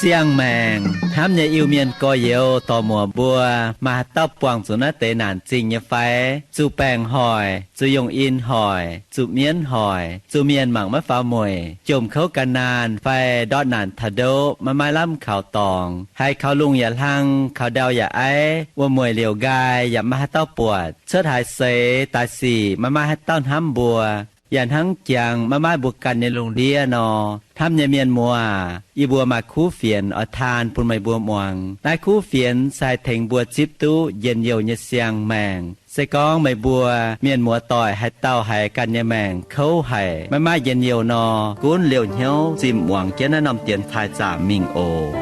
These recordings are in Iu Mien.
Siang-maengc hnamv nyei Iu-Mienh gorx-youz dorc-muoc mbuo, maaih haaix dauh buangh zuqc naaiv deix naanc zingh nyei fai? Zuqc baengc hoic, zuqc yungh in hoic, zuqc mienv hoic, zuqc mienh mangc maiv faaux mueic, jomc kouv gan naanh fai ndortv naanc taux ndoqv maiv maaih lamh kaux dorngx, haiz kaux lungh yaac hlang, kaux ndau yaac aiv, wuom-mueic liouc nqaai yaac maiv maaih haaix dauh buatc, cuotv haaix seix daaih sic maiv maaih haaix dauh hnamv mbuo, yaac hnangv jangx maiv maaih mbuo ganh nyei lungh ndiev nor, hnamv nyei mienh muoz, yie mbuo maaih kuv fienx oix taan bun meih mbuo muangx. Naaiv kuv fienx se haih tengx mbuo zipv duqv njien-youh nyei siang-maengc. Se gorngv meih mbuo mienh muoz-doic haaix dauh haiz ganh nyei maengc kouv haic, maiv maaih njien-youh nor, gunv liouh hnyouv zimh muangx jienv naaiv norm dienx taaih zaamc mingh oc.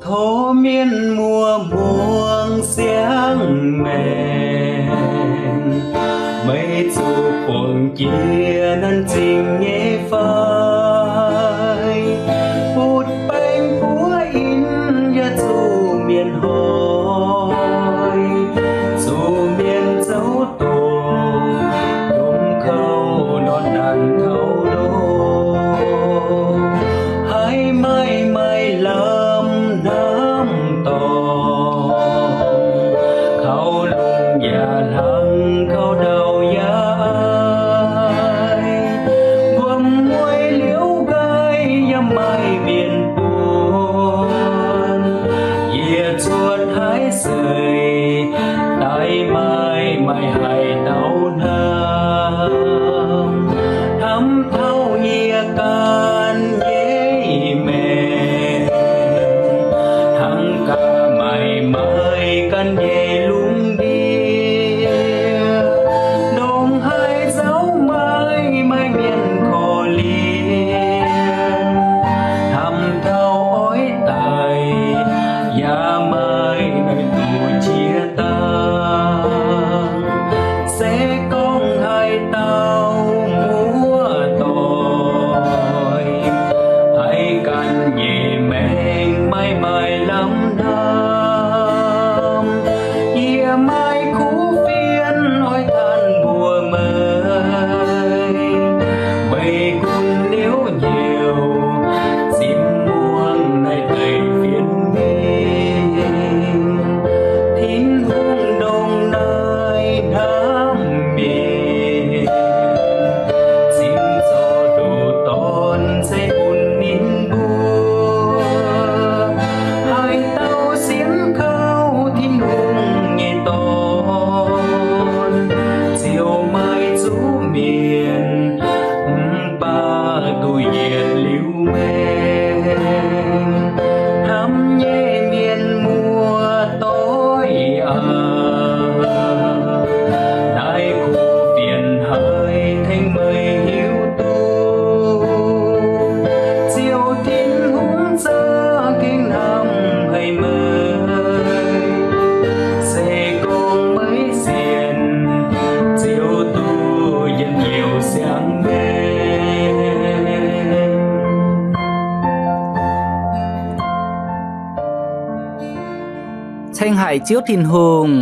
Tov mienh muoz muangx siang-maengc, meih zuqc buangh jiex naanc zingh nyei fai? Butv baeng buov in yaac zuqc mienh hoic, zuqc mienh zouv doqc, jomc kouv ndortv naanc taux ndoqv, haiz maaih maaih lamh hnamv dorngc, kaux lungh yaac hlang, kaux ndau yaac aiv, wuom-mueic liouc nqaai yaac maaih mienh buonc. Yie cuotv haaix seix daaih maaih maaih haaix dauh hnamv, hnamv taux yie ganh nyei maengc, hnangv gaax maaih maaih ganh nyei lungh ndiev, ndongc haaix nzauh maaih maaih mienh korv-lienh, hnamv taux oix daic yaac maaih naaiv duqv qiex dangh. Se gorngv haaix dauh muoz-doic haiz ganh nyei maengc maaih maaih lamh hnamv, yie maaih kuv fienx oix tanh mbuox meih. Meih gunv liouc njoux zipv muangx naaiv deix fienx mingh, Tin-Hungh ndongc naaiv hnamv mienh, cingx zorqv nduqc dorn ceix bun ninh mbuo. Haaix dauh sienx kaux Tin-Hungh nyei Dorn, ziouc maaih zuqc mienh mv baac duqv yietc liuz maengc. Hnamv nyei mienh muoz-doic aac, naaiv kuv fienx haiz tengx meih hiuv duqv, Ziouv Tin-Hungh za'gengh hnamv haic meih. Se gorngv meih sienx, Ziouv duqv njien-youh siang-maengc. Ceng haic Ziouv Tin-Hungh.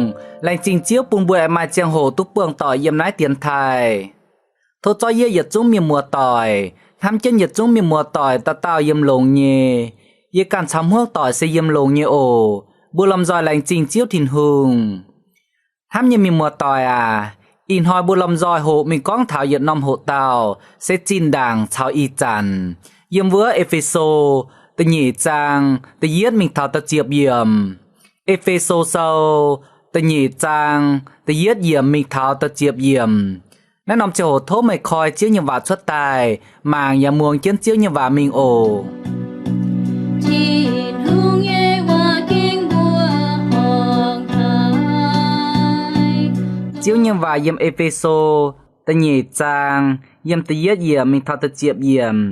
Laengz zingh Ziouv bun mbuo aengx maaih ziangh hoc duqv buangh doic yiem naaiv dienx taaih. Tov zorqv yie yietc zungv mienh muoz-doic, hnamv jienv yietc zungv mienh muoz-doic dauh dauh yiem longx nyei. Yie ganh caux hmuangv doic se yiem longx nyei oc. Mbuo lomh nzoih laengz zingh Ziouv Tin-Hungh. Hnamv nyei mienh muoz-doic aac, ih hnoi mbuo lomh nzoih hoqc mingh gorngv taux yietc norm hoqc dauh se zinh ndaangc caux ih zanc. Yiem wuov E^fe^so da'nyeic zaang da'yietv mingh taux da'ziepc yiemc. E^fe^so Sou da'nyeic zaang da'yietv yiemc mingh taux da'ziepc yiemc. Naaiv norm ziangh hoc tov meih koi Ziouv nyei waac cuotv daaih, mangc yaac muangx jienv Ziouv nyei waac mingh oc. Tin-Hungh nyei waac gengh mbuo horngc haic. Ziouv nyei waac yiem E^fe^so da'nyeic zaang, yiem da'yietv yiemc mingh taux da'ziepc yiemc.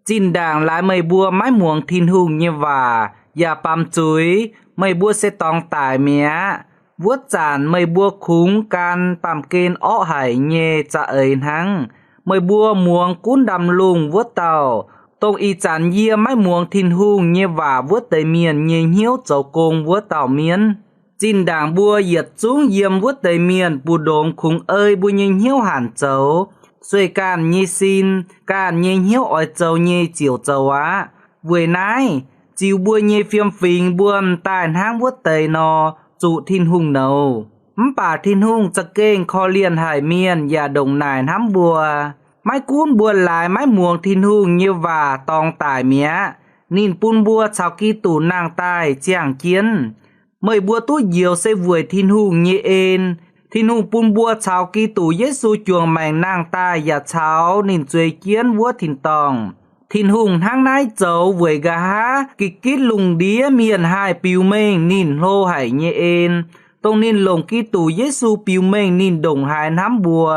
Zinh ndaangc laaix meih mbuo maiv muangx Tin-Hungh nyei waac yaac baamz zuiz, meih mbuo se dorngx daic mi'aqv. Wuov zanc meih mbuo kungx gan baamh gen orqv haic nyei za'eix hnangv. Meih mbuo muangx gunv ndaamv-lungh wuov dauh, dongh ih zanc yie maiv muangx Tin-Hungh nyei waac wuov deix mienh nyei hnyouv zoux gong wuov dauh mienv. Zinh ndaangc mbuo yietc zungv yiem wuov deix mienh mbu'ndongx kungx ei mbuo nyei hnyouv hanc zoux, sueih ganh nyei sin, ganh nyei hnyouv oix zoux nyei ziouc zoux aqv. Weic naaiv, ziux mbuo nyei fiem-fingx mbuo m'daaih hnangv wuov deix nor, zuqc Tin-Hungh nouz. Mv baac Tin-Hungh za'gengh korv-lienh haic mienh yaac ndongc naaic hnamv mbuo. Maiv gunv mbuo laaix maiv muangx Tin-Hungh nyei waac dorngx daic mi'aqv, ninh bun mbuo caux Giduc nangh daaih ziangh jienv. Meih mbuo duqv njoux se weic Tin-Hungh nyei en. Tin-Hungh bun mbuo caux Giduc Yesu juangc maengc nangh daaih yaac caux ninh zueiz jienv wuov tin-dorngh. Tin-Hungh hnangv naaiv zoux weic nqa'haav gitv-gitv lungh ndiev mienh haih biux mengh ninh hlo haic nyei en, dongh ninh longc Giduc Yesu biux mengh ninh ndongc haaix hnamv mbuo.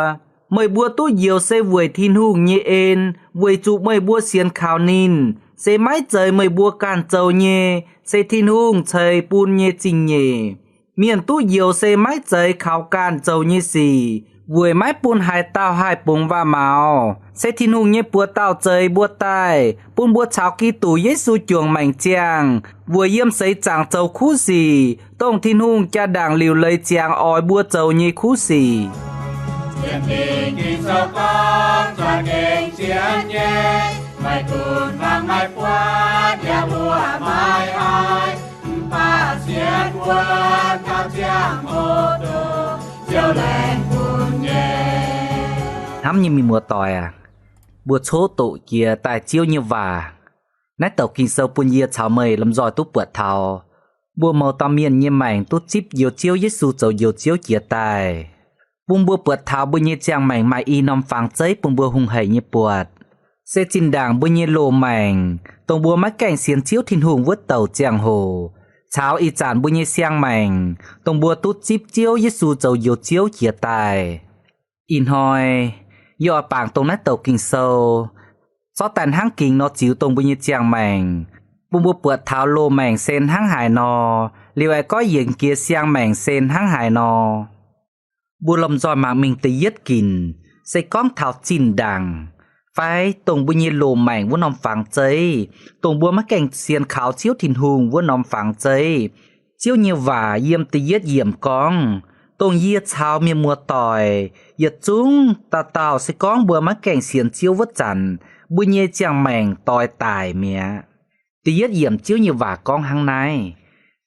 Meih mbuo duqv njoux se weic Tin-Hungh nyei en, weic zuqc meih mbuo sienx kaux ninh. Se maiv zeiz meih mbuo ganh zoux nyei, se Tin-Hungh ceix bun nyei zingh nyeic. Mienh duqv njoux se maiv zeiz kaux ganh zoux nyei sic, weic maiv bun haaix dauh haih bungx waac-maux. Se Tin-Hungh nyei buoz-dauh zeix mbuo daaih, bun mbuo caux Giduc Yesu juangc maengc ziangh, weic yiem seix zaangc zoux kuv sic, dongh Tin-Hungh jaa-ndaangc liuc leiz ziangx oix mbuo zoux nyei kuv sic. Hnamv nyei mienh muoz-doic aac, mbuo coqv doqc jiex daaih Ziouv nyei waac. Naaiv douc Ging-Sou bun yie caux meih lomh nzoih duqv buatc taux, mbuo mouz dauh mienh nyei maengc duqv zipv njoux Ziouv Yesu zoux Njoux Ziouv jiez daaih, bun mbuo buatc taux mbuo nyei ziangh maengc maaih i norm fangx zeiv bun mbuo hungh haic nyei buatc. Se zinh ndaangc mbuo nyei loz-maengc, dongh mbuo maiv gaengh sienx Ziouv Tin-Hungh wuov douc ziangh hoc, caux ih zanc mbuo nyei siang-maengc, dongh mbuo duqv zipv Ziouv Yesu zoux Njoux Ziouv jiez daaih. Ih hnoi yie oix bangc dongh naaiv douc Ging-Sou zorqv daaih hnangv gingx nor ziux dongh mbuo nyei ziangh maengc, bun mbuo buatc taux loz-maengc se hnangv haaix nor, liuz aengx goiv yienc jiex siang-maengc se hnangv haaix nor. Mbuo lomh nzoih mangc mingh da'yietv ginc, se gorngv taux zinh ndaangc, fai dongh mbuo nyei loz-maengc wuov norm fangx zeiv, dongh mbuo maiv gaengh sienx kaux Ziouv Tin-Hungh wuov norm fangx zeiv. Ziouv nyei waac yiem da'yietv yiemc gorngv, dongh yie caux mienh muoz-doic yietc zungv dauh dauh se gorngv mbuo maiv gaengh sienx Ziouv wuov zanc, mbuo nyei ziangh maengc doix daic mi'aqv. Da'yietv yiemc Ziouv nyei waac gorngv hnangv naaiv,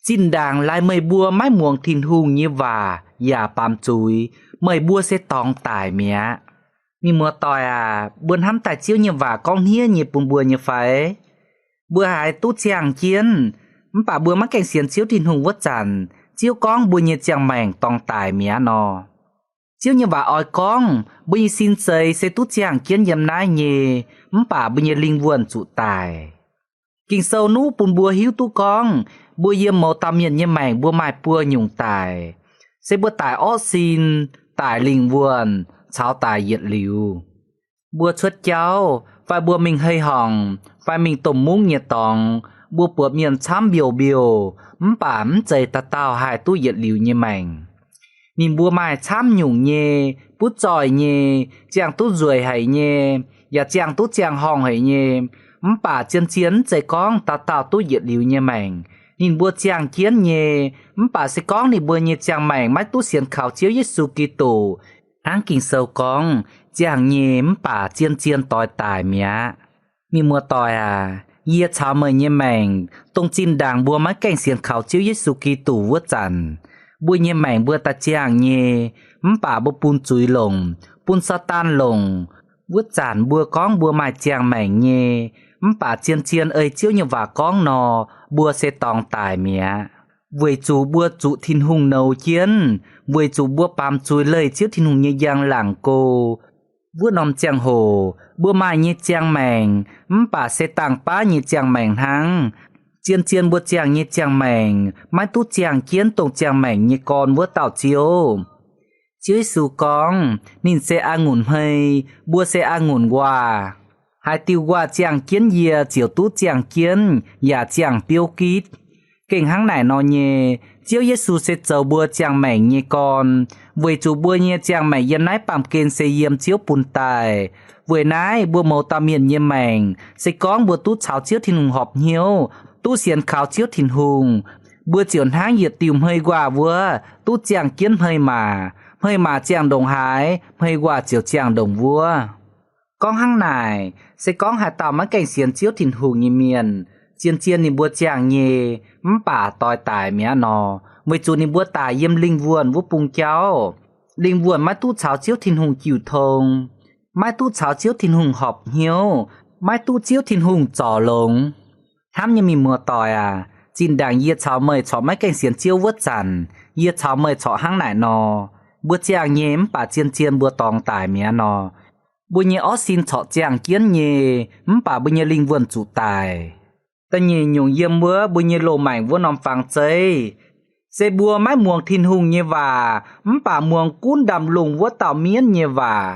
zinh ndaangc laaix meih mbuo maiv muangx Tin-Hungh nyei waac yaac baamz zuiz, meih mbuo se dorngx daic mi'aqv. Mienh muoz-doic aac, mbuo hnamv daaih Ziouv nyei waac gorngv hniev nyei bun mbuo nyei fai? Mbuo haiz duqv ziangh jienv, mv baac mbuo maiv gaengh sienx Ziouv Tin-Hungh wuov zanc, Ziouv gorngv mbuo nyei ziangh maengc dorngx daic mi'aqv nor. Ziouv nyei waac oix gorngv mbuo nyei sin zeix se duqv ziangh jienv yiem naaiv nyei, mv baac mbuo nyei lingh wuonh zuqc daic. Ging-Sou nuqv bun mbuo hiuv duqv gorngv mbuo yiem mouz dauh mienh nyei maengc mbuo maaih buo nyungc daic, se mbuo daic orqv sin, daic lingh wuonh, caux daic yietc liuz. Mbuo cuotv jauv, fai mbuo mingh hei horngc, fai mingh domh mungv nyei dorngx, mbuo buatc mienh camv mbiouh mbiouh, mv baac mv zeiz dauh dauh haih duqv yietc liuz nyei maengc. Ninh mbuo maaih camv nyungc nyei, butv zoih nyei, ziangh duqv nzueic haic nyei, yaac ziangh duqv ziangh horngh haic nyei, mv baac zien-zien mv zeiz gorngv dauh dauh duqv yietc liuz nyei maengc. Ninh mbuo ziangh jienv nyei, mv baac se gorngv ninh mbuo nyei ziangh maengc maiv duqv sienx kaux Ziouv Yesu Giduc, hnangv Ging-Sou gorngv, ziangh nyei mv baac zien-zien doix daic mi'aqv. Mienh muoz-doic aac, yie caux meih nyei maengc, dongh zinh ndaangc mbuo maiv gaengh sienx kaux Ziouv Yesu Giduc wuov zanc, mbuo nyei maengc mbuo daaih ziangh nyei, mv baac mbuo bun zuiz longc, bun Saadaan longc. Wuov zanc mbuo gorngv mbuo maaih ziangh maengc nyei, mv baac zien-zien ei Ziouv nyei waac gorngv nor, mbuo se dorngx daic mi'aqv. Weic zuqc mbuo zuqc Tin-Hungh nouz jienv, weic zuqc mbuo baamz zuiz leih Ziouv Tin-Hungh nyei njang-laangc go. Wuov norm ziangh hoc mbuo maaih nyei ziangh maengc mv baac se dangh baav nyei ziangh maengc hnangv. Zien-zien mbuo ziangh nyei ziangh maengc maiv duqv ziangh jienv dongh ziangh maengc nyei gorn wuov dauh Ziouv. Ziouv Yesu gorngv, ninh se a'ngunc hmei, mbuo se a'ngunc nquaah. Haaix diuh nquaah ziangh jienv yie ziouc duqv ziangh jienv yaac ziangh biouv gitv. Gengh hnangv naaic nor nyei, Ziouv Yesu se zoux mbuo ziangh maengc nyei gorn. weic zuqc mbuo nyei ziangh maengc yiem naaiv baamh gen se yiem Ziouv bun daaih. Weic naaiv mbuo mouz dauh mienh nyei maengc, se gorngv mbuo duqv caux Ziouv Tin-Hungh horpc hnyouv, duqv sienx kaux Ziouv Tin-Hungh, mbuo ziouc hnangv yietc diuh hmei nquaah wuov, duqv ziangh jienv hmei maac. Hmei maac ziangh ndongc haaix, hmei nquaah ziouc ziangh ndongc wuov. Gorngv hnangv naaic, se gorngv haaix dauh maiv gaengh sienx Ziouv Tin-Hungh nyei mienh, zien-zien ninh mbuo ziangh nyei, mv baac doix daic mi'aqv nor, weic zuqc ninh mbuo daic yiem lingh wuonh wuov bung jauv. Lingh wuonh maiv duqv caux Ziouv Tin-Hungh jiu tong, maiv duqv caux Ziouv Tin-Hungh horpc hnyouv, maiv duqv Ziouv Tin-Hungh zorc longx. Hnamv nyei mienh muoz-doic aac, zinh ndaangc yie caux meih corc maiv gaengh sienx Ziouv wuov zanc, yie caux meih corc hnangv naaic nor, mbuo ziangh nyei mv baac zien-zien mbuo dorngx daic mi'aqv nor, mbuo nyei orv sin corc ziangh jienv nyei, mv baac mbuo nyei lingh wuonh zuqc daic. Da'nyeic nyungc yiem wuov mbuo nyei loz-maengc wuov norm fangx zeiv, se mbuo maiv muangx Tin-Hungh nyei waac, mv baac muangx gunv ndaamv-lungh wuov dauh mienv nyei waac.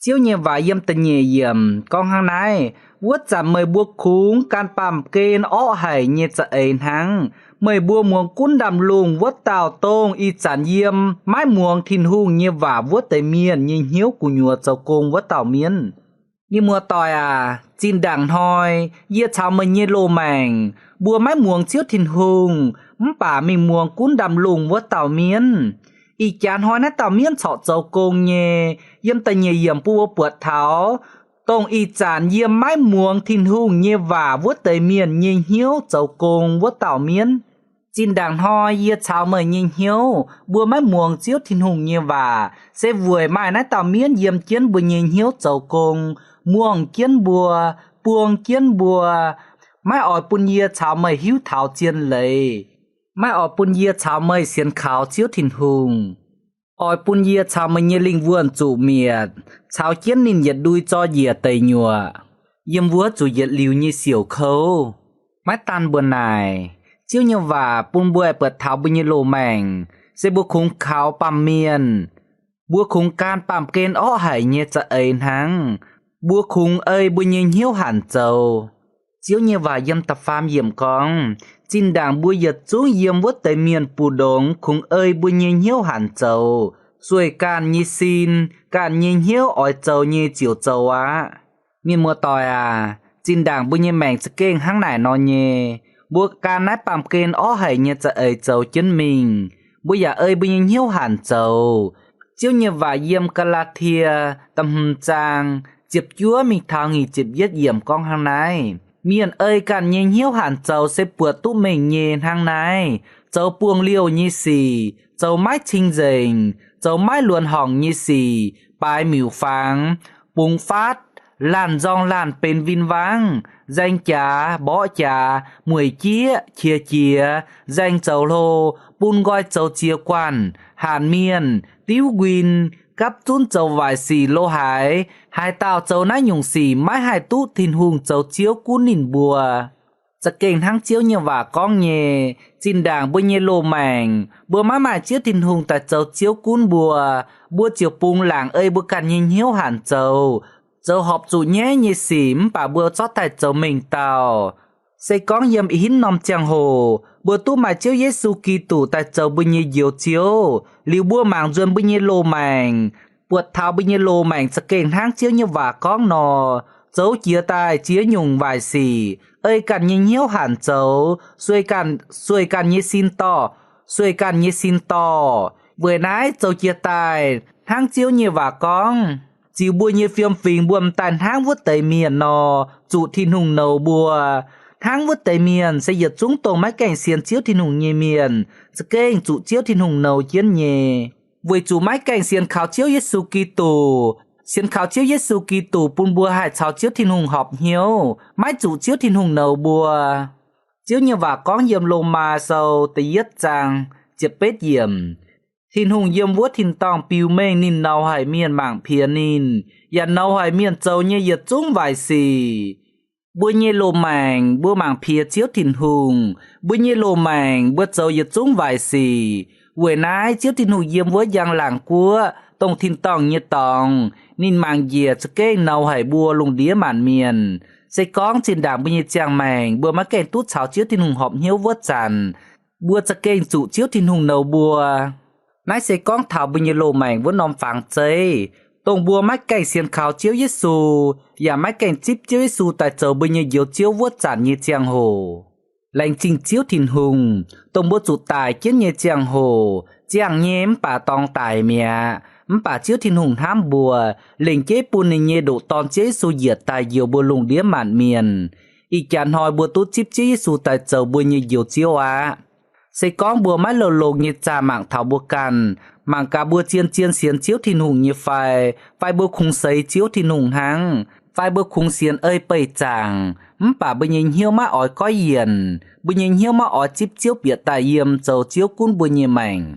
Ziouv nyei waac yiem da'nyeic yiemc gorngv hnangv naaiv, wuov zanc meih mbuo kungx gan baamh gen orqv haic nyei za'eix hnangv. Meih mbuo muangx gunv ndaamv-lungh wuov dauh dongh ih zanc yiem maiv muangx Tin-Hungh nyei waac wuov deix mienh nyei hnyouv gu'nyuoz zoux gong wuov dauh mienv. Mienh muoz-doic aac, zinh ndaangc hnoi, yie caux meih nyei loz-maengc, mbuo maiv muangx Ziouv Tin-Hungh, mv baac mingh muangx gunv ndaamv-lungh wuov dauh mienv. Ih jaax hnoi naaiv dauh mienv corc zoux gong nyei. Yiem da'nyeic yiemc bun mbuo buatc taux, dongh ih zanc yiem maiv muangx Tin-Hungh nyei waac wuov deix mienh nyei hnyouv zoux gong wuov dauh mienv. Zinh ndaangc hnoi yie caux meih nyei hnyouv, mbuo maiv muangx Ziouv Tin-Hungh nyei waac, se weic maaih naaiv dauh mienv yiem jienv mbuo nyei hnyouv zoux gong, muangh jienv mbuo, buong jienv mbuo, maiv oix bun yie caux meih hiuv taux zien leiz, maiv oix bun yie caux meih sienx kaux Ziouv Tin-Hungh, oix bun yie caux meih nyei lingh wuonh zuqc mietc, caux jienv ninh yietc ndui zor njiec deic nyuoqc, yiem wuov zuqc yietc liuz nyei siouc kouv. Maiv daan mbuo naaic, Ziouv nyei waac bun mbuo aengx buatc taux mbuo nyei loz-maengc, se mbuo kungx kaux baamh mienh, mbuo kungx gan baamh gen orqv haic nyei za'eix hnangv. Mbuo kungx ei mbuo nyei hnyouv hanc zoux. Ziouv nyei waac yiem da'faam yiemc gorngv, zinh ndaangc mbuo yietc zungv yiem wuov deix mienh mbu'ndongx kungx ei mbuo nyei hnyouv hanc zoux, sueih ganh nyei sin, ganh nyei hnyouv oix zoux nyei ziouc zoux aqv. Mienh muoz-doic aac, zinh ndaangc mbuo nyei maengc za'gengh hnangv naaic nor nyei. Mbuo gan naaiv baamh gen orqv haic nyei za'eix zoux jienv mingh, mbuo yaac ei mbuo nyei hnyouv hanc zoux. Ziouv nyei waac yiem Gaa^laa^tie da'hmz zaang ziepc juov mingh taux nyic ziepc yietv yiemc gorngv hnangv naaiv, mienh ei ganh nyei hnyouv hanc zoux se buatc duqv mengh nyei hnangv naaiv, zoux buangh liouh nyei sic, zoux maiv cing-nzengc, zoux maiv luonx horngc nyei sic, baaix miuc-fangx, bungx faatv, laanh nzorng laanh benx win-wangv, nzaeng jaax, mborqv jaax, mueic jieqv, qiex jiez, nzaeng zoux hlo, bun nqoi zoux ziex guanh, hanc mienh, diuv nquin, gapv zunv zoux waaic sic lo haaix. Haaix dauh zoux naaiv nyungc sic maiv haih duqv Tin-Hungh zoux Ziouv gunv ninh mbuo. Za'gengh hnangv Ziouv nyei waac gorngv nyei, zinh ndaangc mbuo nyei loz-maengc mbuo maiv maaih Ziouv Tin-Hungh daaih zoux Ziouv gunv mbuo, mbuo ziouc bungx laangc ei mbuo ganh nyei hnyouv hanc zoux, zoux horpc zuqc nyaiv nyei sic mv baac mbuo zorqv daaih zoux mengh dauh. Se gorngv yiem ih hnoi norm ziangh hoc mbuo duqv maaih Ziouv Yesu Giduc daaih zoux mbuo nyei Njoux Ziouv liuz, mbuo mangc nzuonx mbuo nyei loz-maengc, buatc taux mbuo nyei loz-maengc za'gengh hnangv Ziouv nyei waac gorngv nor, zoux jiez daaih ziex nyungc waaic sic, ei ganh nyei hnyouv hanc zoux, sueih ganh nyei sin dorh, sueih ganh nyei sin dorh. Weic naaiv zoux jiez daaih hnangv Ziouv nyei waac gorngv, ziux mbuo nyei fiem-fingx mbuo m'daaih hnangv wuov deix mienh nor, zuqc Tin-Hungh nouz mbuo. Hnangv wuov deix mienh se yietc zungv dongh maiv gaengh sienx Ziouv Tin-Hungh nyei mienh za'gengh zuqc Ziouv Tin-Hungh nouz jienv nyei. Weic zuqc maiv gaengh sienx kaux Ziouv Yesu Giduc. Sienx kaux Ziouv Yesu Giduc bun mbuo haih caux Ziouv Tin-Hungh horpc hnyouv, maiv zuqc Ziouv Tin-Hungh nouz mbuo. Ziouv nyei waac gorngv yiem Lomaa Sou da'yietv zaang ziepc betv yiemc, Tin-Hungh yiem wuov tin-dorngh biux mengh ninh nouz haic mienh mangc piex ninh, yaac nouz haic mienh zoux nyei yietc zungv waaic sic. Mbuo nyei loz-maengc mbuo mangc piex Ziouv Tin-Hungh, mbuo nyei loz-maengc mbuo zoux yietc zungv waaic sic. Weic naaiv Ziouv Tin-Hungh yiem wuov njang laangc guoqv dongh tin-dorngh nyei dorngx, ninh mangc njiec za'gengh nouz haic mbuo lungh ndiev maanc mienh. Se gorngv zinh ndaangc mbuo nyei ziangh maengc mbuo maiv gaengh duqv caux Ziouv Tin-Hungh horpc hnyouv wuov zanc, mbuo za'gengh zuqc Ziouv Tin-Hungh nouz mbuo. Naaiv se gorngv taux mbuo nyei loz-maengc wuov norm fangx zeiv, dongh mbuo maiv gaengh sienx kaux Ziouv Yesu, yaac maiv gaengh zipv Ziouv Yesu daaih zoux mbuo nyei Njoux Ziouv wuov zanc nyei ziangh hoc. Laengz zingh Ziouv Tin-Hungh, dongh mbuo zuqc daic jienv nyei ziangh hoc, ziangh nyei mv baac dorngx daic mi'aqv. Mv baac Ziouv Tin-Hungh hnamv mbuo, lengc jeiv bun ninh nyei ndoqc Dorn Ziouv Yesu njiec daaih njoux mbuo lungh ndiev maanc mienh. Ih jaax hnoi mbuo duqv zipv Ziouv Yesu daaih zoux mbuo nyei Njoux Ziouv aqv. Se gorngv mbuo maiv loz-longx nyei zaah mangc taux mbuo ganh, mangc gaax mbuo zien-zien sienx Ziouv Tin-Hungh nyei fai, fai mbuo kungx seix Ziouv Tin-Hungh hnangv, fai mbuo kungx sienx ei-beih zaangc, mv baac mbuo nyei hnyouv maiv oix goiv yienc, mbuo nyei hnyouv maiv oix zipv Ziouv bieqc daaih yiem zoux Ziouv gunv mbuo nyei maengc.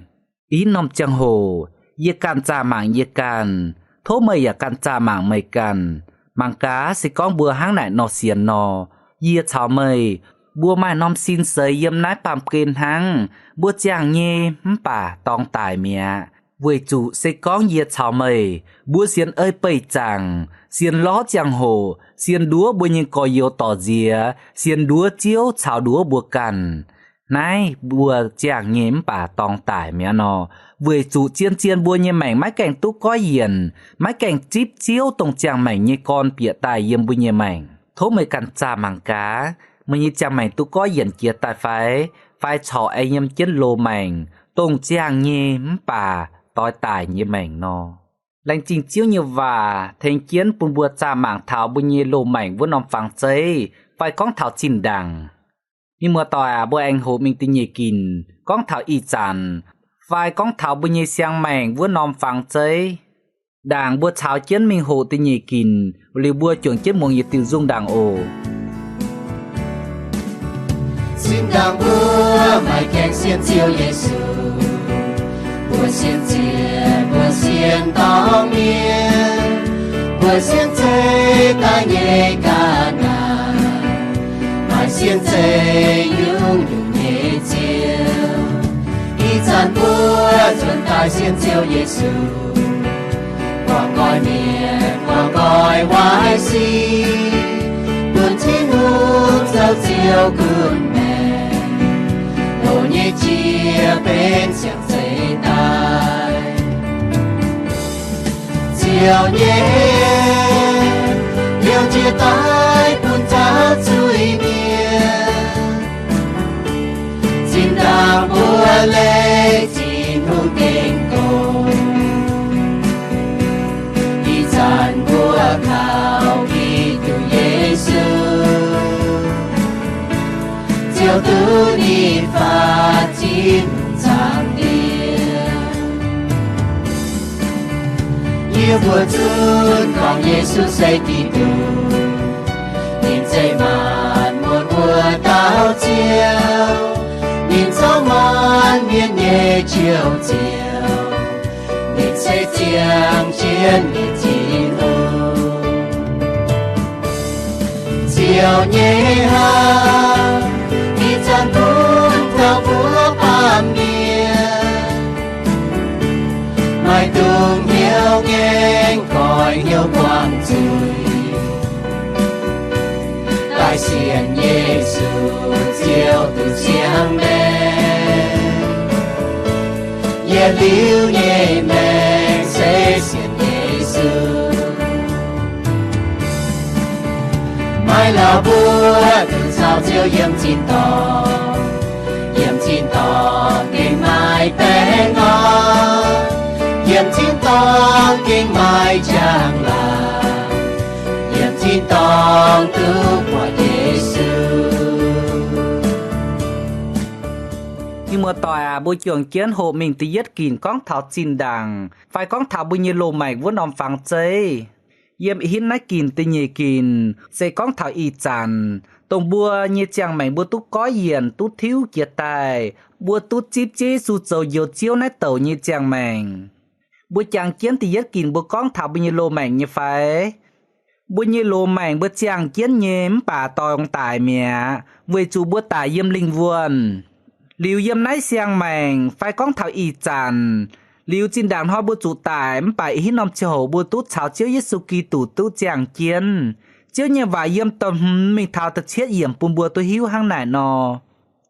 Ih norm ziangh hoc, yie ganh zaah mangc yie ganh, tov meih yaac ganh zaah mangc meih ganh. Mangc gaax, se gorngv mbuo hnangv naaic nor sienx nor, yie caux meih, mbuo maaih norm sin seix yiem naaiv baamh gen hnangv. Mbuo ziangh nyei mv baac dorngx daic mi'aqv. Weic zuqc se gorngv yie caux meih, mbuo sienx ei-beih zaangc, sienx lorz ziangh hoc, sienx nduov mbuo nyei gorx-youz dorc nziex, sienx nduov Ziouv caux nduov mbuo ganh, naaiv mbuo ziangh nyei mv baac dorngx daic mi'aqv nor, weic zuqc zien-zien mbuo nyei maengc maiv gaengh duqv goiv yienc, maiv gaengh zipv Ziouv dongh ziangh maengc nyei gorn bieqc daaih yiem mbuo nyei maengc. Tov meih ganh zaah mangc gaax, meih nyei ziangh maengc duqv goiv yienc jiex daaih fai, fai corc aengx yiem jienv loz-maengc, dongh ziangh nyei mv baac doix daic nyei maengc nor. Laengz zingh Ziouv nyei waac tengx jienv bun mbuo zaah mangc taux mbuo nyei loz-maengc wuov norm fangx zeiv, fai gorngv taux zinh ndaangc. Mienh muoz-doic aac, mbuo aengx hoqc mingh da'nyeic ginc, gorngv taux ih zanc, fai gorngv taux mbuo nyei siang maengc wuov norm fangx zeiv. Ndaangc mbuo caux jienv mingh hoqc da'nyeic ginc, liuz mbuo juangc jienv muangx yietc diuh nzung ndaangc oc. Zinh ndaangc mbuo maiv gaengh sienx Ziouv Yesu, mbuo sienx ziex, mbuo sienx dorng mienh, mbuo sienx zeiv daaih nyei ga'naaiv, maaih sienx zeiv yungh yungh nyei ziouv. Ih zanc mbuo nzuonx daaih sienx Ziouv Yesu, guangc nqoi mienh, guangc nqoi waaic sic, bun Tin-Hungh zoux Ziouv gunv maengc, loz nyei jiex benx siang-zeix daaih. Ziouv nyei hnyouv jiex daaih bun taux zuiz-mienh. Zinh ndaangc mbuo leih Tin-Hungh gengh gorngv, ih zanc mbuo kaux Giduc Yesu, Ziouv duqv ninh faatv Tin-Hungh zaangc Diex. Yie mbuo zunv gorngv Yesu se Giduc, ninh se maanc muotc mbuo dauh Ziouv, ninh zoux maanc mienh nyei Njoux Ziouv, ninh se ziangh jienv nyei Tin-Hungh. Ziouv nyei hnamv ih zanc bun taux mbuo baamh mienh, maaih dungx hnyouv ngaengc goix, hnyouv buangh zuiz, daaih sienx Yesu Ziouv duqv ziangh maengc. Yietc liuz nyei maengc se sienx Yesu. Maiv lauh mbuo duqv caux Ziouv yiem tin-dorngh, yiem tin-dorngh gengh maaih baengh orn, yiem tin-dorngh gengh maaih njang-laangc, yiem tin-dorngh duqv buatc Yesu. Mienh muoz-doic aac, mbuo juangc jienv hoqc mingh da'yietv ginc gorngv taux zinh ndaangc fai gorngv taux mbuo nyei loz-maengc wuov norm fangx zeiv. Yiem ih hitv naaiv ginc da'nyeic ginc se gorngv taux ih zanc, dongh mbuo nyei ziangh maengc mbuo duqv goiv yienc, duqv tiuv jiez daaih, mbuo duqv zipv Ziouv Yesu zoux Njoux Ziouv naaiv douc nyei ziangh maengc. Mbuo jangx jienv da'yietv ginc mbuo gorngv taux mbuo nyei loz-maengc nyei fai? Mbuo nyei loz-maengc mbuo ziangh jienv nyei mv baac dorngx daic mi'aqv, weic zuqc mbuo daic yiem lingh wuonh. Liuz yiem naaiv siang-maengc fai gorngv taux ih zanc, liuz zinh ndaangc hnoi mbuo zuqc daic mv baac ih hitv norm ziangh hoc mbuo duqv caux Ziouv Yesu Giduc duqv ziangh jienv. Ziouv nyei waac yiem da'hmz mingh taux da'cietv yiemc bun mbuo duqv hiuv hnangv naaic nor.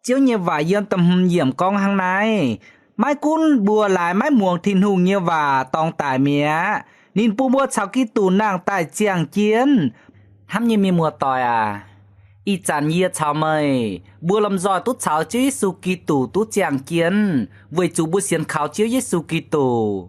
Ziouv nyei waac yiem da'hmz yiemc gorngv hnangv naaiv, Maiv gunv mbuo laaix maiv muangx Tin-Hungh nyei waac dorngx daic mi'aqv, ninh bun mbuo caux Giduc nangh daaih ziangh jienv. Hnamv nyei mienh muoz-doic aac, ih zanc yie caux meih mbuo lomh nzoih duqv caux Ziouv Yesu Giduc duqv ziangh jienv, weic zuqc mbuo sienx kaux Ziouv Yesu Giduc.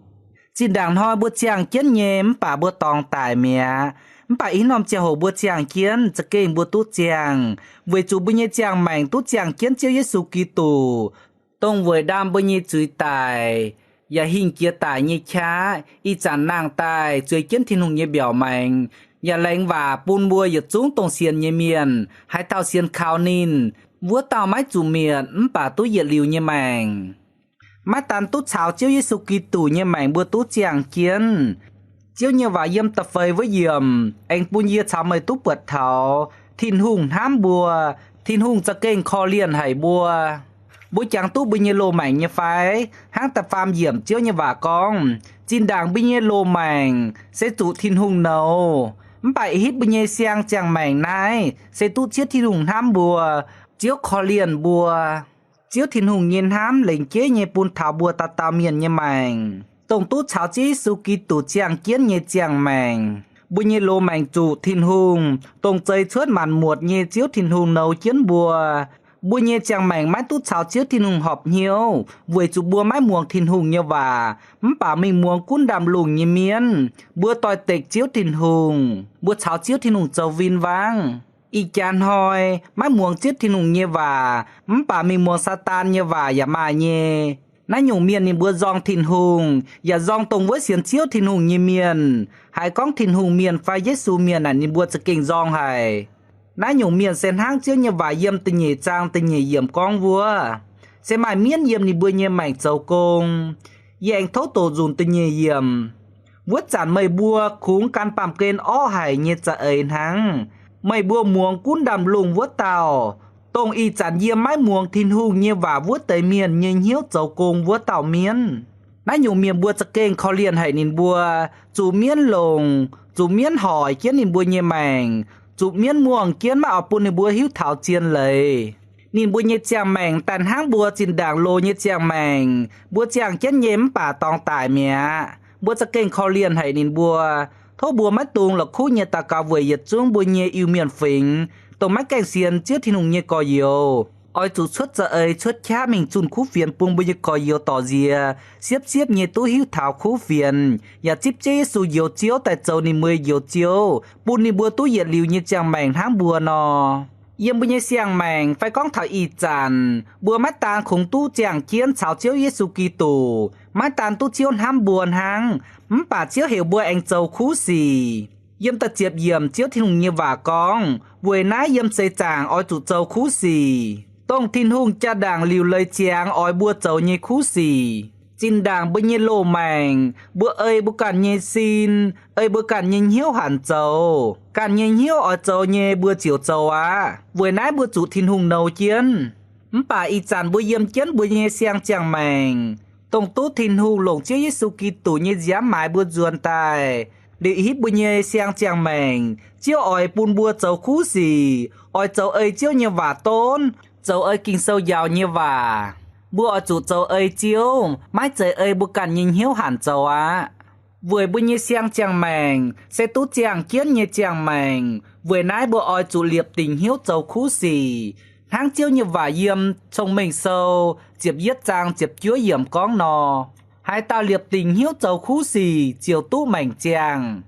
Zinh ndaangc hnoi mbuo ziangh jienv nyei mv baac mbuo dorngx daic mi'aqv. Mv baac i norm ziangh hoc mbuo ziangh jienv za'gengh mbuo duqv ziangh, weic zuqc mbuo nyei ziangh maengc duqv ziangh jienv Ziouv Yesu Giduc, dongh weic ndaam mbuo nyei zuiz daic, yaac hingh jiex daic nyei qaqv, ih zanc nangh daaih zueiz jienv Tin-Hungh nyei mbiaauc maengx, yaac laengz waac bun mbuo yietc zungv dongh sienx nyei mienh, haaix dauh sienx kaux ninh, wuov dauh maiv zuqc mietc mv baac duqv yietc liuz nyei maengc. Maiv daan duqv caux Ziouv Yesu Giduc nyei maengc mbuo duqv ziangh jienv, Ziouv nyei waac yiem da'feix wuov yiemc aengx bun yie caux meih duqv buatc taux Tin-Hungh hnamv mbuo. Tin-Hungh za'gengh korv-lienh haic mbuo. Mbuo jangx duqv mbuo nyei loz-maengc nyei fai? Hnangv da'faam yiemc Ziouv nyei waac gorngv, zinh ndaangc mbuo nyei loz-maengc se zuqc Tin-Hungh nouz, mv baac ih hitv mbuo nyei siang ziangh maengc naaiv se duqv Ziouv Tin-Hungh hnamv mbuo. Ziouv korv-lienh mbuo. Ziouv Tin-Hungh nyei hnamv lengc jeiv nyei bun taux mbuo dauh dauh mienh nyei maengc, dongh duqv caux Ziouv Yesu Giduc ziangh jienv nyei ziangh maengc. Mbuo nyei loz-maengc zuqc Tin-Hungh, dongh zeix cuotv maanc muotc nyei Ziouv Tin-Hungh nouz jienv mbuo. Mbuo nyei ziangh maengc maiv duqv caux Ziouv Tin-Hungh horpc hnyouv, weic zuqc mbuo maiv muangx Tin-Hungh nyei waac, mv baac mingh muangx gunv ndaamv-lungh nyei mienv. Mbuo doix-dekc Ziouv Tin-Hungh, mbuo caux Ziouv Tin-Hungh zoux win-wangv. Ih jaax hnoi maiv muangx Ziouv Tin-Hungh nyei waac, mv baac mingh muangx Saadaan nyei waac yaac maaih nyei. Naaiv nyungc mienh ninh mbuo nzorng Tin-Hungh, yaac nzorng dongh wuov sienx Ziouv Tin-Hungh nyei mienh. Haiz gorngv Tin-Hungh mienh fai Yesu mienh naaic ninh mbuo za'gengh nzorng haic. Naaiv nyungc mienh se hnangv Ziouv nyei waac yiem da'nyeic zaang da'nyeic yiemc gorngv wuov, se maaih mienv yiem ninh mbuo nyei maengc zoux gong. Yie aengx tov doqc nzunc da'nyeic yiemc. Wuov zanc meih mbuo kungx gan baamh gen orqv haic nyei za'eix hnangv. Meih mbuo muangx gunv ndaamv-lungh wuov dauh, dongh ih zanc yiem maiv muangx Tin-Hungh nyei waac wuov deix mienh nyei hnyouv zoux gong wuov dauh mienv. Naaiv nyungc mienh mbuo za'gengh korv-lienh haic ninh mbuo, zuqc mienv longc, zuqc mienv hoic jienv ninh mbuo nyei maengc, zuqc mienv muangh jienv maiv oix bun ninh mbuo hiuv taux zien leiz. Ninh mbuo nyei ziangh maengc daaih hnangv mbuo zinh ndaangc loz nyei ziangh maengc, mbuo ziangh jienv nyei mv baac dorngx daic mi'aqv. Mbuo za'gengh korv-lienh haic ninh mbuo. Tov mbuo maiv dungx la'kuqv nyei daux gaux weic yietc zungv mbuo nyei Iu-Mienh fingx, dongh maiv gaengh sienx Ziouv Tin-Hungh nyei gorx-youz. Oix zuqc cuotv za'eix cuotv qaqv mingh zunh kuv fienx bun mbuo nyei gorx-youz dorc nziex, siepv siepv nyei duqv hiuv taux kuv fienx, yaac zipv Ziouv Yesu njoux Ziouv daaih zoux ninh mbuo njoux Ziouv, bun ninh mbuo duqv yietc liuz nyei ziangh maengc hnangv mbuo nor. Yiem mbuo nyei siang-maengc fai gorngv taux ih zanc, mbuo maiv daan kungx duqv ziangh jienv caux Ziouv Yesu Giduc, maiv daan duqv Ziouv hnamv mbuo hnangv, mv baac Ziouv heuc mbuo aengx zoux kuv sic. Yiem da'ziepc yiemc Ziouv Tin-Hungh nyei waac gorngv, weic naaiv yiem seix zaangc oix zuqc zoux kuv sic, dongh Tin-Hungh jaa-ndaangc liuc leiz ziangx oix mbuo zoux nyei kuv sic. Zinh ndaangc mbuo nyei loz-maengc, mbuo ei mbuo ganh nyei sin, ei mbuo ganh nyei hnyouv hanc zoux. Ganh nyei hnyouv oix zoux nyei mbuo ziouc zoux aqv. Weic naaiv mbuo zuqc Tin-Hungh nouz jienv. Mv baac ih zanc mbuo yiem jienv mbuo nyei siang ziangh maengc, dongh duqv Tin-Hungh longc Ziouv Yesu Giduc nyei nziaamv maaiz mbuo nzuonx daaih, liuz hitv mbuo nyei siang ziangh maengc, Ziouv oix bun mbuo zoux kuv sic, oix zoux ei Ziouv nyei waac donv, zoux ei Ging-Sou njaaux nyei waac. Mbuo oix zuqc zoux ei Ziouv, maiv zeiz ei mbuo ganh nyei hnyouv hanc zoux aqv. Weic mbuo nyei siang ziangh maengc se duqv ziangh jienv nyei ziangh maengc, weic naaiv mbuo oix zuqc liepc dingc hnyouv zoux kuv sic, hnangv Ziouv nyei waac yiem Cong-Mengh Sou ziepc yietv zaang ziepc juov yiemc gorngv nor, haaix dauh liepc dingc hnyouv zoux kuv sic ziouc duqv maengc ziangh.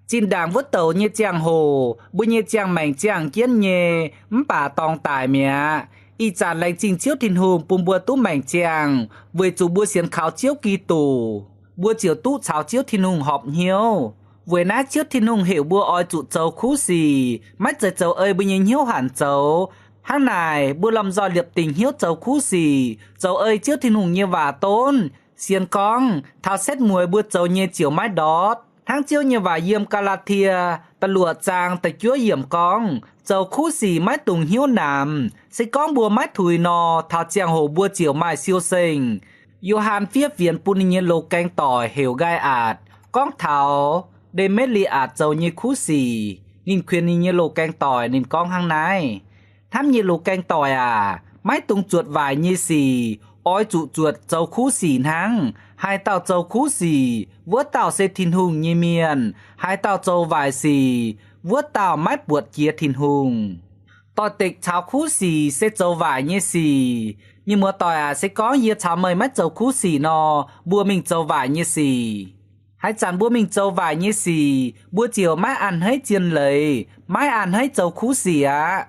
Zinh ndaangc wuov douc nyei ziangh hoc mbuo nyei ziangh maengc ziangh jienv nyei mv baac dorngx daic mi'aqv. Ih zanc laengz zingh Ziouv Tin-Hungh bun mbuo duqv maengc ziangh, weic zuqc mbuo sienx kaux Ziouv Giduc, mbuo ziouc duqv caux Ziouv Tin-Hungh horpc hnyouv. Weic naaiv Ziouv Tin-Hungh heuc mbuo oix zuqc zoux kuv sic, maiv zeiz zoux ei mbuo nyei hnyouv hanc zoux. Hnangv naaic, mbuo lomh nzoih liepc dingc hnyouv zoux kuv sic, zoux ei Ziouv Tin-Hungh nyei waac donv, sienx gorngv taux setv mueiz mbuo zoux nyei ziouc maiv ndortv. Hnangv Ziouv nyei waac yiem Gaa^laa^tie da'luoqc zaang da'juov yiemc gorngv, zoux kuv sic maiv dungx hnyouv namx. Se gorngv mbuo maiv tuix nor, taux ziangh hoc mbuo ziouc maaih siou-sengh. Yo^han fiev fienx bun ninh nyei loz-gaeng doic heuc Nqaai^atc, gorngv taux Nde^metv^li^atc zoux nyei kuv sic. Ninh kuinx ninh nyei loz-gaeng doic, ninh gorngv hnangv naaiv, Hnamv nyei loz-gaeng doic aac, maiv dungx zuotc waaic nyei sic, oix zuqc zuotc zoux kuv sic hnangv. Haaix dauh zoux kuv sic, wuov dauh se Tin-Hungh nyei mienh. Haaix dauh zoux waaic sic, wuov dauh maiv buatc jiex Tin-Hungh. Doix-dekc caux kuv sic se zoux waaic nyei sic. Mienh muoz-doic aac, se gorngv yie caux meih maiv zoux kuv sic nor, mbuo mingh zoux waaic nyei sic. Haaix zanc mbuo mingh zoux waaic nyei sic, mbuo ziouc maiv a'hneiv zien leiz, maiv a'hneiv zoux kuv sic aqv.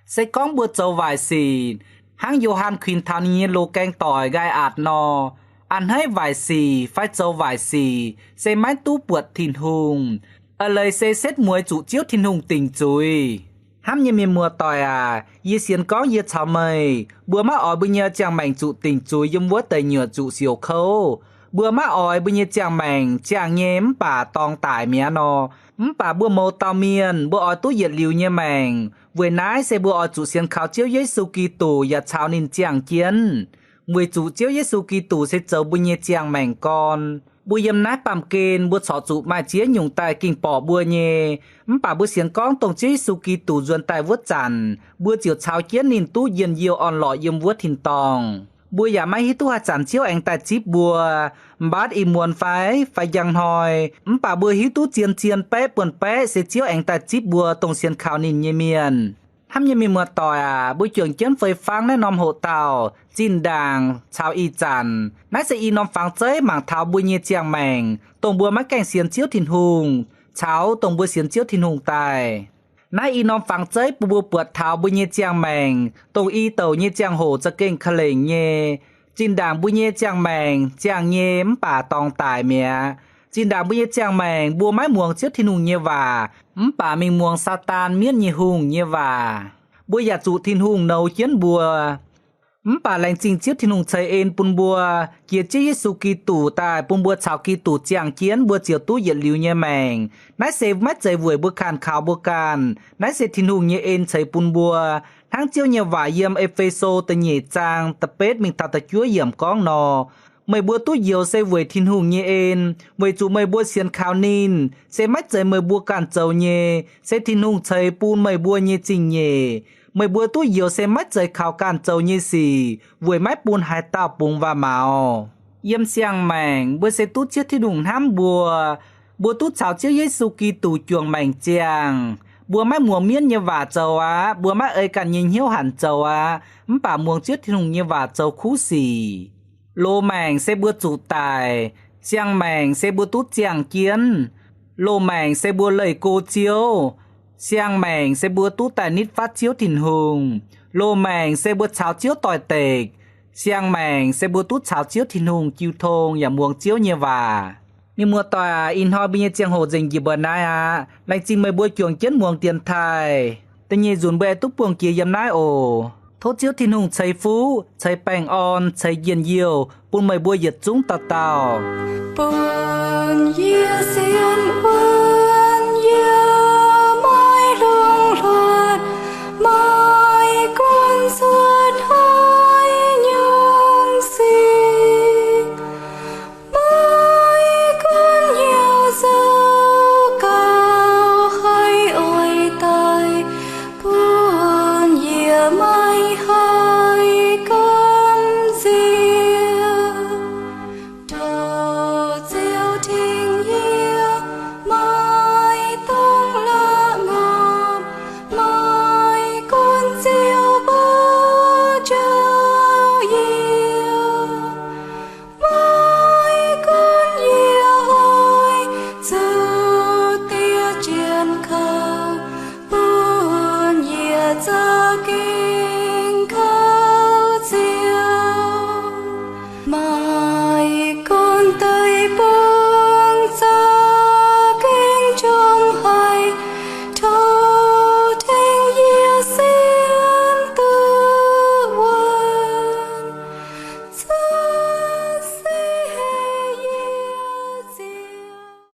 Se gorngv mbuo zoux waaic sic, hnangv Yo^han kuinx taux ninh nyei loz-gaeng doic nqaai atc nor, a'hneiv waaic sic fai zoux waaic sic se maiv duqv buatc Tin-Hungh. A'leiz se setv mueiz zuqc Ziouv Tin-Hungh dingc zuiz. Hnamv nyei mienh muoz-doic aac, yie sienx gorngv yie caux meih, mbuo maiv oix mbuo nyei ziangh maengc zuqc dingc zuiz yiem wuov deix nyuoqc zuqc siouc kouv. Mbuo maiv oix mbuo nyei ziangh maengc ziangh nyei mv baac dorngx daic mi'aqv nor. Mv baac mbuo mouz dauh mienh, mbuo oix duqv yietc liuz nyei maengc. Weic naaiv se mbuo oix zuqc sienx kaux Ziouv Yesu Giduc yaac caux ninh ziangh jienv, weic zuqc Ziouv Yesu Giduc se zoux mbuo nyei ziangh maengc gorn. Mbuo yiem naaiv baamh gen mbuo corc zuqc maaih ziex nyungc daaih ging borqc mbuo nyei. Mv baac mbuo sienx gorngv dongh Ziouv Yesu Giduc nzuonx daaih wuov zanc, mbuo ziouc caux jienv ninh duqv njien-youh orn-lorqc yiem wuov tin-dorngh. Mbuo yaac maiv hiuv duqv haaix zanc Ziouv aengx daaih zipv mbuo. Mv baac ih muonz fai, fai njang hnoi, mv baac mbuo hiuv duqv zien-zien baeqv buonv-baeqv se Ziouv aengx daaih zipv mbuo dongh sienx kaux ninh nyei mienh. Hnamv nyei mienh muoz-doic aac, mbuo juangc jienv fei fangv naaiv norm hoqc dauh. Zinh ndaangc caux ih zanc, naaiv se i norm fangx zeiv mangc taux mbuo nyei ziangh maengc, dongh mbuo maiv gaengh sienx Ziouv Tin-Hungh, caux dongh mbuo sienx Ziouv Tin-Hungh daaih. Naaiv i norm fangx zeiv bun mbuo buatc taux mbuo nyei ziangh maengc, dongh i douc nyei ziangh hoc za'gengh ka'lengc nyei. Zinh ndaangc mbuo nyei ziangh maengc ziangh nyei mv baac dorngx daic mi'aqv. Zinh ndaangc mbuo nyei ziangh maengc mbuo maiv muangx Ziouv Tin-Hungh nyei waac, mv baac mingh muangx Saadaan, mienv nyei hungh, nyei waac. Mbuo yaac zuqc Tin-Hungh nouz jienv mbuo. Mv baac laengz zingh Ziouv Tin-Hungh ceix en bun mbuo, jiex Ziouv Yesu Giduc daaih bun mbuo caux Giduc ziangh jienv, mbuo ziouc duqv yietc liuz nyei maengc. Naaiv se maiv zeiz weic mbuo kanh kaux mbuo ganh. Naaiv se Tin-Hungh nyei en ceix bun mbuo. Hnangv Ziouv nyei waac yiem E^fe^so da'nyeic zaang da'betv mingh taux da'juov yiemc gorngv nor, meih mbuo duqv njoux se weic Tin-Hungh nyei en, weic zuqc meih mbuo sienx kaux ninh. Se maiv zeiz meih mbuo ganh zoux nyei, se Tin-Hungh ceix bun meih mbuo nyei zingh nyeic. Meih mbuo duqv njoux se maiv zeiz kaux ganh zoux nyei sic, weic maiv bun haaix dauh bungx waac-maux. Yiem siang-maengc mbuo se duqv Ziouv Tin-Hungh hnamv mbuo. Mbuo duqv caux Ziouv Yesu Giduc juangc maengc ziangh. Mbuo maiv muangx mienv nyei waac zoux aqv, mbuo maiv ei ganh nyei hnyouv hanc zoux aqv, mv baac muangx Ziouv Tin-Hungh nyei waac zoux kuv sic. Loz-maengc se mbuo zuqc daic, siang-maengc se mbuo duqv ziangh jienv. Loz-maengc se mbuo leih go Ziouv, siang-maengc se mbuo duqv daaih nitv fatv Ziouv Tin-Hungh. Loz-maengc se mbuo caux Ziouv doix-dekc, siang-maengc se mbuo duqv caux Ziouv Tin-Hungh jiu tong yaac muangx Ziouv nyei waac. Mienh muoz-doic aac, ih hnoi mbuo nyei ziangh hoc nzengc njiec mbuo naaiv aqv. Laengz zingh meih mbuo juangc jienv muangx dienx taaih. Da'nyeic nzunc mbuo aengx duqv buangh jiex yiem naaiv oc. Tov Ziouv Tin-Hungh ceix fuqv, ceix baengh orn, ceix njien-youh bun meih mbuo yietc zungv dauh dauh. Bun yie sienx wuonv yie